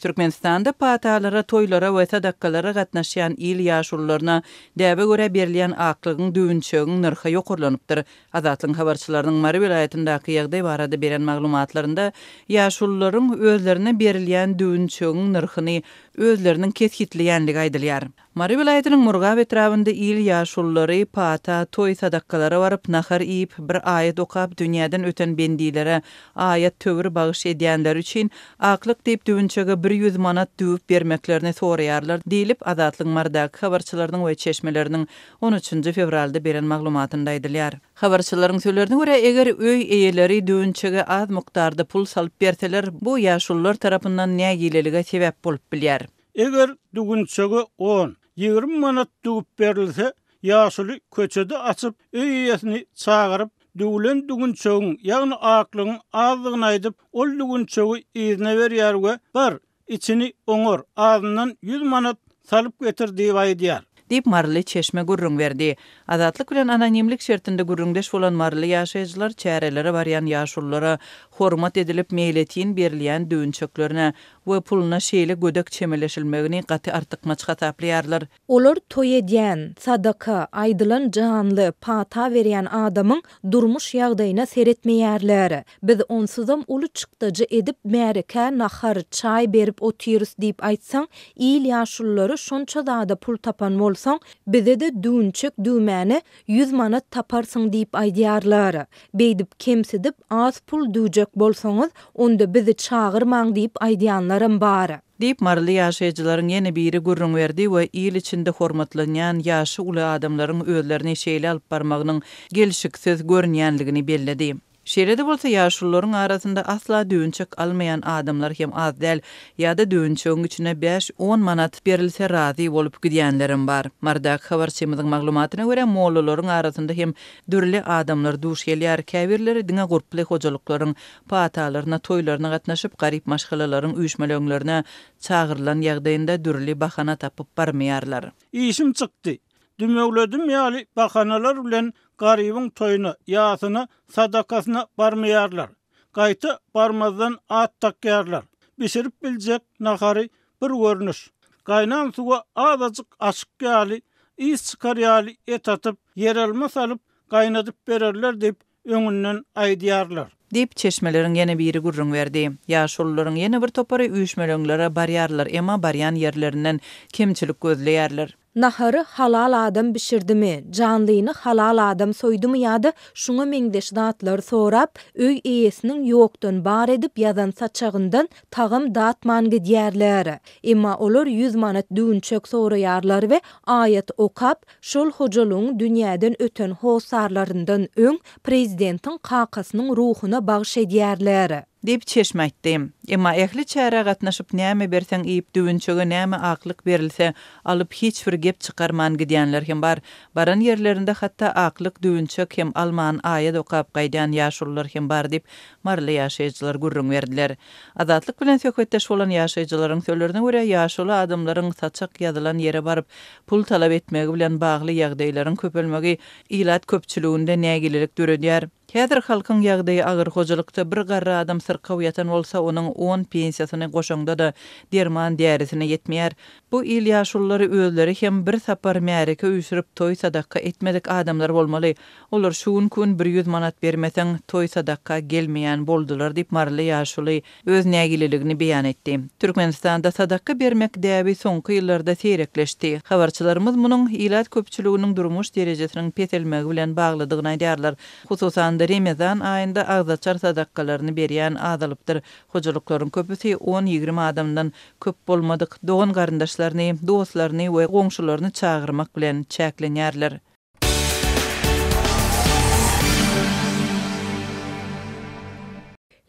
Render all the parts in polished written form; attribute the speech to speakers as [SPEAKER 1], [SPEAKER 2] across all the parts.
[SPEAKER 1] Türkmenistanda patalara, toýlara we sadakalara gatnaşýan il ýaşulularyna däbe görä berilýän aklygyň, düwünçegiň nyrhy ýokarlanypdyr. Azatlygyň habarçylarynyň Mary welaýatyndaky ýagdaý barada beren maglumatlarynda ýaşulularyň özlerine berilýän düwünçegiň nyrhyny özleriniň kesgitleýänligi aýdylýar. Mary welaýatynyň Murgap etrabynda il ýaşululary pata, toý, sadakalara baryp, nahar iýip, bir aýat okap, dünýäden öten bendilere aýat-töwir bagyş edýänleri üçin aklyk diýip düwünçege 100 manat düwüp bermeklerini soraýarlar diýlip, Azatlygyň Marydaky habarçylarynyň we çeşmeleriniň on üçünji fewralda beren maglumatynda aýdylýar. Habarçylaryň sözlerine görä, eger öý eýeleri düwünçege az mukdarda pul salyp berseler, bu ýaşulular tarapyndan nägilelige sebäp bolup bilýär.
[SPEAKER 2] Eger düwünçege on, 20 manat düwüp berilse, ýaşuly köçede açyp, öý eýesini çagyryp, düwülen düwünçegiň, ýagny aklygyň azdygyny aýdyp, ol düwünçegi yzyna berýär we Bar, içini oňar, azyndan ýüz manat salyp getir diýip aýdýar.
[SPEAKER 1] Diýip, maryly çeşme gürrüň berdi. Azatlyk bilen anonimlik şertinde gürrüňdeş bolan maryly ýaşaýjylar çärelere barýan ýaşululara hormat edilip meýletin berilýän düwünçeklerine we puluna şeýle gödek çemeleşilmegini gaty artykmaç hasaplaýarlar.
[SPEAKER 3] Olar toý edýän, sadaka, aýdylan janly, pata berýän adamyň durmuş ýagdaýyna seretmeýärler. Biz onsuzam uly çykdajy edip märekä nahar, çaý berip otyrys diýip aýtsaň, il ýaşululary şonça zada pul tapan bolsaň, bize-de düwünçek düwmäne Yüz manat taparsyň diýip aýdýarlar. Beýdip kemsidip az pul düwjek bolsaňyz, onda bizi çagyrmaň diýip aýdýanlaram bar.
[SPEAKER 1] Diýip, maryly ýaşaýjylaryň ýene biri gürrüň berdi we il içinde hormatlanýan ýaşy uly adamlaryň özlerini şeýle alyp barmagynyň gelşiksiz görünýänligini belledi. Şeýle-de bolsa, ýaşulularyň arasynda asla düwünçek almaýan adamlar hem az däl, ýa-da düwünçegiň içine bäş-on manat berilse razy bolup gidýänlerem bar. Marydaky habarçymyzyň maglumatyna görä, mollalaryň arasynda hem dürli adamlar duş gelýär, käbirleri diňe gurply hojalyklaryň patalaryna, toýlaryna gatnaşyp, garyp maşgalalaryň üýşmeleňlerine çagyrylan ýagdaýynda dürli bahana tapyp barmaýarlar.
[SPEAKER 2] Işim çykdy. Dümewledim ýaly bahanalar bilen garybyň toýuna, ýasyna, sadakasyna barmaýarlar. Gaýta barmazdan at dakýarlar. Bişirip biljek nahary bir görnüş. Gaýnan suwa azajyk aşyk ýaly, ys çykar ýaly et atyp, ýeralma salyp gaýnadyp bererler diýip, öňünden aýdýarlar.
[SPEAKER 1] Diýip, çeşmeleriň ýene biri gürrüň berdi. Ýaşulularyň ýene bir topary üýşmeleňlere barýarlar, emma barýan ýerlerinden kemçilik gözleýärler.
[SPEAKER 3] Nahary halal adam bişirdimi, janlyny halal adam soýdumy ýa-da şuňa meňzeş zatlary sorap, öý eýesiniň ýokdan bar edip ýazan saçagyndan tagam datman gidýärler. Emma olar ýüz manat düwünçek soraýarlar we aýat okap, Şol hojalygyň dünýäden öten hossarlaryndan öň prezidentiň kakasynyň ruhuna bagyş edýärler.
[SPEAKER 1] Diýip, çeşme aýtdy. Emma ähli çärä gatnaşyp, näme berseň iýip, düwünçege näme aklyk berilse, alyp, hiç bir gep çykarman gidýänler hem bar. Baran ýerlerinde hatda aklyk, düwünçek hem alman, aýat okap gaýdýan ýaşulular hem bar diýip, maryly ýaşaýjylar gürrüň berdiler. Azatlyk bilen söhbetdeş bolan ýaşaýjylaryň sözlerine görä, ýaşuly adamlaryň saçak ýazylan ýere baryp, pul talap etmegi bilen bagly ýagdaýlaryň köpelmegi ilat köpçüliginde nägilelik döredýär. Häzir halkyň ýagdaýy agyr, hojalykda bir garry adam syrkaw ýatan bolsa, onuň on pensiýasyny goşaňda-da derman-därisine ýetmeýär. Bu il ýaşululary özleri hem bir sapar märeke üýşürip toý-sadaka etmedik adamlar bolmaly. Olar şu günki gün bir ýüz manat bermeseň, toý-sadaka gelmeýän boldular diýip, maryly ýaşuly öz nägileligini beýan etdi. Türkmenistanda sadaka bermek däbi soňky ýyllarda seýrekleşdi. Habarçylarymyz munuň ilat köpçüliginiň durmuş derejesiniň peselmegi bilen baglydygyny aýdýarlar. Hususan-da, Remezan aýynda agzaçar sadakalaryny berýän azalypdyr. Hojalyklaryň köpüsi on-ýigrimi adamdan köp bolmadyk dogan-garyndaşlaryny, dostlaryny we goňşularyny çagyrmak bilen çäklenýärler.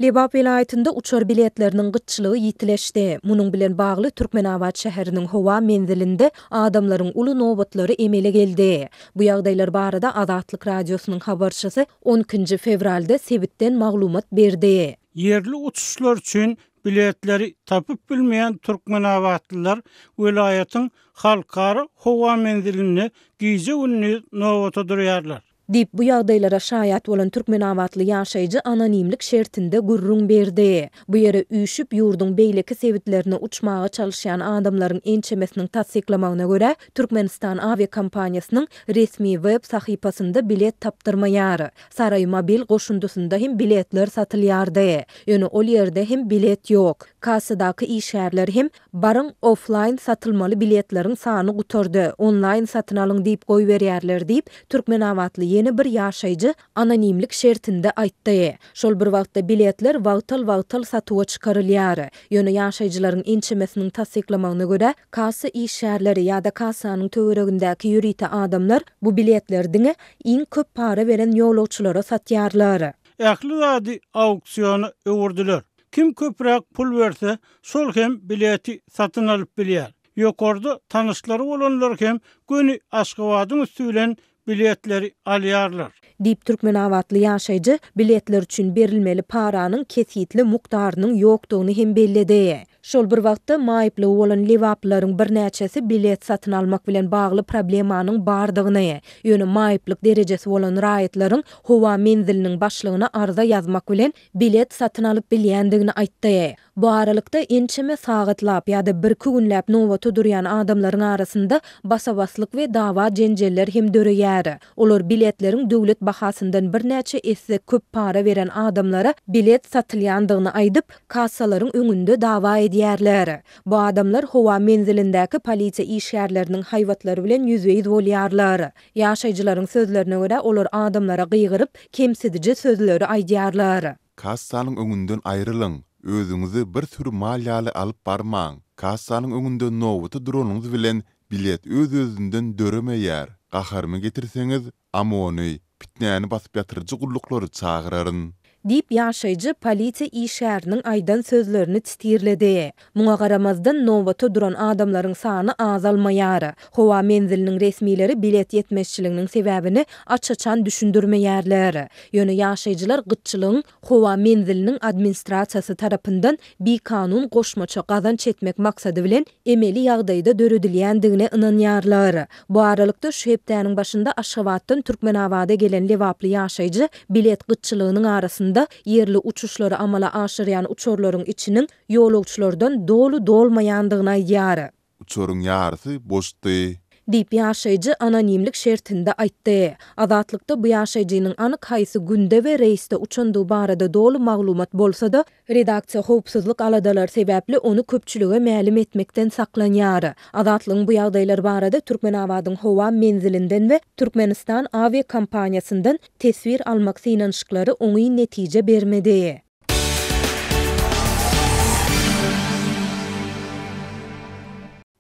[SPEAKER 3] Lebap welaýatynda uçar biletleriniň gytçylygy ýitileşdi. Munuň bilen bagly Türkmenabat şäheriniň howa menzilinde adamlaryň uly nobatlary emele geldi. Bu ýagdaýlar barada Azatlyk Radiosynyň habarçysy on ikinji fewralda sebitden maglumat berdi.
[SPEAKER 2] Ýerli uçuşlar üçin biletleri tapyp bilmeýän türkmenabatlylar welaýatyň Halkara howa menzilinde gije-gündiz nobata durýarlar.
[SPEAKER 3] Diýip, bu ýagdaýlara şaýat bolan türkmenabatly ýaşaýjy anonimlik şertinde gürrüň berdi. Bu ýere üýşüp, ýurduň beýleki sebitlerine uçmaga çalyşýan adamlaryň ençemesiniň tassyklamagyna görä, Türkmenistan awiakompaniýasynyň resmi web sahypasynda bilet tapdyrmaýar. Saraý mobil goşundysynda hem biletler satylýardy. Ýöne ol ýerde hem bilet ýok. Kassadaky işgärler hem Baryň, oflaýn satylmaly biletleriň sany gutardy, onlaýn satyn alyň diýip goýberýärler diýip, türkmenabatly ýene bir ýaşaýjy anonimlik şertinde aýtdy. Şol bir wagtda biletler wagtal-wagtal satuwa çykarylýar. Ýöne ýaşaýjylaryň ençemesiniň tassyklamagyna görä, kassa işgärleri ýa-da kassanyň töweregindäki ýörite adamlar bu biletleri diňe iň köp para beren ýolagçylara satýarlar.
[SPEAKER 2] Ähli zady auksiona öwürdiler. Kim köpräk pul berse, şol hem bileti satyn alyp bilýär. Ýokarda tanyşlary bolanlar hem göni Aşgabadyň üsti bilen biletleri alýarlar.
[SPEAKER 3] Diýip, türkmenabatly ýaşaýjy biletler üçin berilmeli paranyň kesgitli mukdarynyň ýokdugyny hem belledi. Şol bir wagtda, maýyplygy bolan lebaplylaryň birnäçesi bilet satyn almak bilen bagly problemanyň bardygyny, ýöne maýyplyk derejesi bolan raýatlaryň howa menziliniň başlygyna arza ýazmak bilen bilet satyn alyp bilýändigini aýtdy. Bu aralykda, ençeme sagatlap ýa-da birki günläp nobata durýan adamlaryň arasynda basa-baslyk we dawa-jenjeller hem döreýär. Olar biletleriň döwlet bahasyndan birnäçe esse köp para beren adamlara bilet satylýandygyny aýdyp, kassalaryň öňünde dawa edýärler. Bu adamlar howa menzilindäki polisiýa işgärleriniň haýbatlary bilen ýüzbe-ýüz bolýarlar. Ýaşaýjylaryň sözlerine görä, olar adamlara gygyryp, kemsidiji sözleri aýdýarlar.
[SPEAKER 4] Kassanyň öňünden aýrylyň! Özüňizi bir süri mal ýaly alyp barmaň! Kassanyň öňünde nobata duranyňyz bilen bilet öz-özünden döremeýär. Gaharymy getirseňiz, OMON-y, pitnäni basyp ýatyryjy gulluklary çagyraryn.
[SPEAKER 3] Diýip, ýaşaýjy polisiýa işgäriniň aýdan sözlerini titirledi. Muňa garamazdan, nobata duran adamlaryň sany azalmaýar. Howa menziliniň resmileri bilet ýetmezçiliginiň sebäbini aç-açan düşündirmeýärler. Ýöne ýaşaýjylar gytçylygyň howa menziliniň administrasiýasy tarapyndan bikanun goşmaça gazanç etmek maksady bilen emeli ýagdaýda döredilýändigine ynanýarlar. Bu aralykda, şu hepdäniň başynda Aşgabatdan Türkmenabada gelen lebaply ýaşaýjy bilet gytçylygynyň arasynda ýerli uçuşlary amala aşyrýan uçarlaryň içiniň ýolagçylardan doly dolmaýandygyny aýdýar.
[SPEAKER 4] Uçaryň ýarysy boşdy.
[SPEAKER 3] Diýip, ýaşaýjy anonimlik şertinde aýtdy. Azatlykda bu ýaşaýjynyň anyk haýsy günde we reýsde uçandygy barada doly maglumat bolsa-da, redaksiýa howpsuzlyk aladalary sebäpli ony köpçülige mälim etmekden saklanýar. Azatlygyň bu ýagdaýlar barada Türkmenabadyň howa menzilinden we Türkmenistan awiakompaniýasyndan teswir almak synanyşyklary oňyn netije bermedi.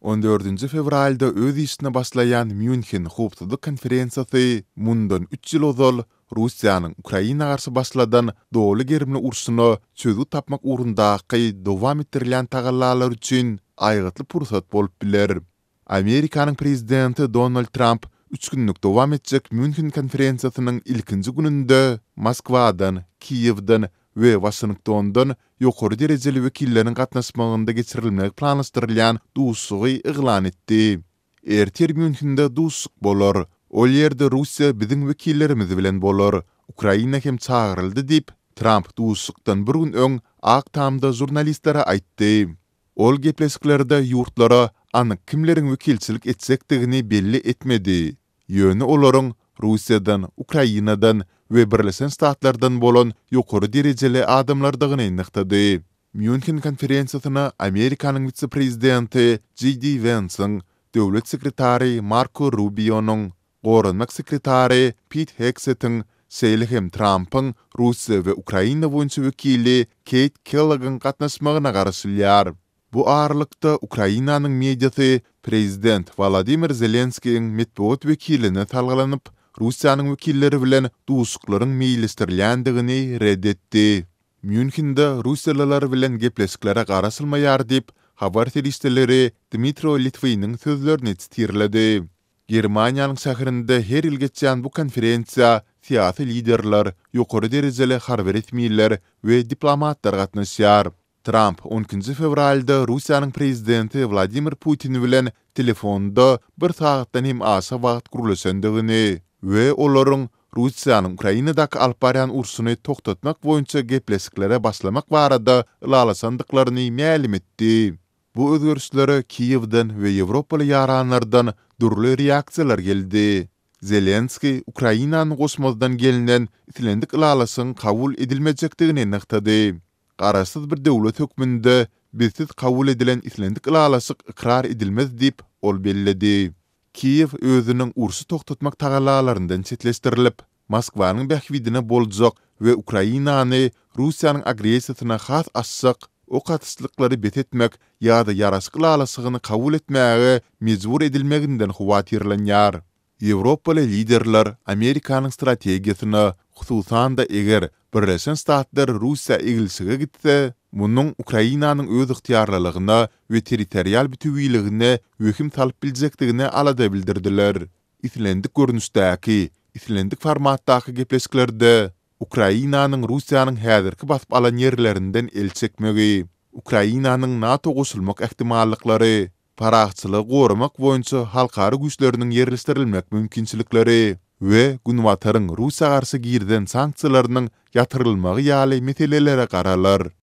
[SPEAKER 4] On dördünji fewralda öz işine başlaýan Mýunhen howpsuzlyk konferensiýasy mundan üç ýyl ozal Russiýanyň Ukraina garşy başladan doly gerimli urşuna çözgüt tapmak ugrundaky dowam etdirilýän tagallalar üçin aýgytly pursat bolup biler. Amerikanyň prezidenti Donald Tramp üç günlük dowam etjek Mýunhen konferensiýasynyň ilkinji gününde Moskwadan, Kiýewden we Waşingtondan ýokary derejeli wekilleriň gatnaşmagynda geçirilmegi planlaşdyrylýan duşuşygy yglan etdi. Ertir Mýunhende duşuşyk bolar. Ol ýerde Russiýa biziň wekillerimiz bilen bolar. Ukraina hem çagyryldy diýip, Tramp duşuşykdan bir gün öň Ak Tamda žurnalistlere aýtdy. Ol gepleşiklerde ýurtlara anyk kimleriň wekilçilik etjekdigini belli etmedi, ýöne olaryň Russiýadan, Ukrainadan we Birleşen Ştatlardan bolan ýokary derejeli adamlardygyny nygtady. Mýunhen konferensiýasyna Amerikanyň wise-prezidenti JD Wensiň, döwlet sekretary Marko Rubionyň, Goranmak sekretary Pit Hegsetiň, şeýle hem Trampyň Russiýa we Ukraina boýunça wekili Keýt Kellogyň gatnaşmagyna garaşylýar. Bu aralykda, Ukrainanyň mediasy prezident Wolodymyr Zelenskiýiň metbugat wekiline salgylanyp, Russiýanyň wekilleri bilen duşuşyklaryň meýilleşdirilýändigini ret etdi. Mýunhende russiýalylar bilen gepleşiklere garaşylmaýar diýip, habar serişdeleri Dmitro Litwiniň sözlerini sitirledi. Germaniýanyň şäherinde her ýyl geçýän bu konferensiýa syýasy liderler, ýokary derejeli harby resmiler we diplomatlar gatnaşýar. Tramp on ikinji fewralda Russiýanyň prezidenti Wladimir Putin bilen telefonda bir sagatdan hem aşa wagt gürleşendigini we olaryň. Russiýanyň Ukrainadaky alyp barýan urşuny togtatmak boýunça gepleşiklere başlamak barada ylalaşandyklaryny mälim etdi. Bu özgerişlere Kiýewden we ýewropaly ýaranlardan dürli reaksiýalar geldi. Zelenskiý Ukrainany goşmazdan gelnen islendik ylalaşygyň kabul edilmejekdigini nygtady. Garaşsyz bir döwlet hökmünde bizsiz kabul edilen islendik ylalaşyk ykrar edilmez diýip, ol belledi. Kiýew özüniň urşy togtatmak tagallalaryndan çetleşdirilip, Moskwanyň bähbidine boljak we Ukrainany Russiýanyň agressiýasyna has açjak ok atyşlyklary bes etmek ýa-da ýaraşyk ylalaşygyny kabul etmäge mejbur edilmeginden howatyrlanýar. Ýewropaly liderler Amerikanyň strategiýasyna, hususan-da eger Birleşen Ştatlar Russiýa eglişige gitse, munuň Ukrainanyň özygtyýarlylygyna we territorial bütewiligine wehim salyp biljekdigine alada bildirdiler. Islendik görnüşdäki, islendik formatdaky gepleşiklerde Ukrainanyň Russiýanyň häzirki basyp alan ýerlerinden el çekmegi, Ukrainanyň NATO goşulmak ähtimallyklary, parahatçylygy goramak boýunça halkara güýçleriniň ýerleşdirilmek mümkinçilikleri we Günbataryň Russiýa garşy girizen sanksiýalarynyň ýatyrylmagy ýaly meselelere garalar.